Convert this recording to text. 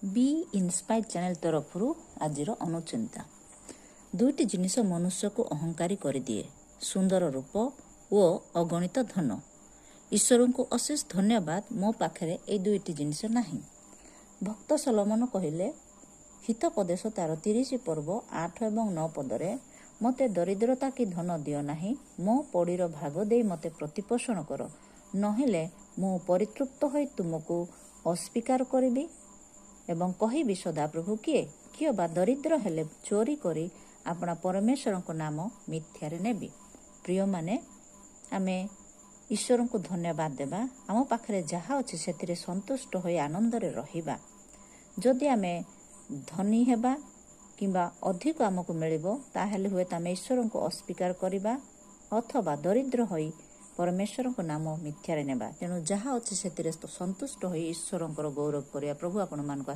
ବି inspire channel ତରଫରୁ ଆଜିର ଅନୁଚିନ୍ତା। ଦୁଇଟି ଜିନିଷ ମନୁଷ୍ୟକୁ ଅହଙ୍କାରୀ କରିଦିଏ, ସୁନ୍ଦର ରୂପ ଓ ଅଗଣିତ ଧନ। ଈଶ୍ୱରଙ୍କୁ ଅଶେଷ ଧନ୍ୟବାଦ, ମୋ ପାଖରେ ଏଇ ଦୁଇଟି ଜିନିଷ ନାହିଁ। ଭକ୍ତ ସଲମନ କହିଲେ ହିତୋପଦେଶ ତାର 30 ପର୍ବ 8 ଏବଂ 9 ପଦରେ, "ମୋତେ ଦରିଦ୍ରତା କି ଧନ ଦିଅ ନାହିଁ, ମୋ ପଡ଼ିର ଭାଗ ଦେଇ ମୋତେ ପ୍ରତିପୋଷଣ କର। ନହେଲେ ମୁଁ ପରିତୃପ୍ତ ହୋଇ ତୁମକୁ ଅସ୍ୱୀକାର କରିବି ଏବଂ କହିବି, ସଦାପ୍ରଭୁ କିଏ? କିଅବା ଦରିଦ୍ର ହେଲେ ଚୋରି କରି ଆପଣା ପରମେଶ୍ୱରଙ୍କ ନାମ ମିଥ୍ୟାରେ ନେବି।" ପ୍ରିୟମାନେ, ଆମେ ଈଶ୍ୱରଙ୍କୁ ଧନ୍ୟବାଦ ଦେବା। ଆମ ପାଖରେ ଯାହା ଅଛି, ସେଥିରେ ସନ୍ତୁଷ୍ଟ ହୋଇ ଆନନ୍ଦରେ ରହିବା। ଯଦି ଆମେ ଧନୀ ହେବା କିମ୍ବା ଅଧିକ ଆମକୁ ମିଳିବ, ତାହେଲେ ହୁଏତ ଆମେ ଈଶ୍ୱରଙ୍କୁ ଅସ୍ୱୀକାର କରିବା ଅଥବା ଦରିଦ୍ର ହୋଇ ପରମେଶ୍ୱରଙ୍କ ନାମ ମିଥ୍ୟାରେ ନେବା। ତେଣୁ ଯାହା ଅଛି, ସେଥିରେ ସନ୍ତୁଷ୍ଟ ହୋଇ ଈଶ୍ୱରଙ୍କର ଗୌରବ କରିବା। ପ୍ରଭୁ ଆପଣମାନଙ୍କୁ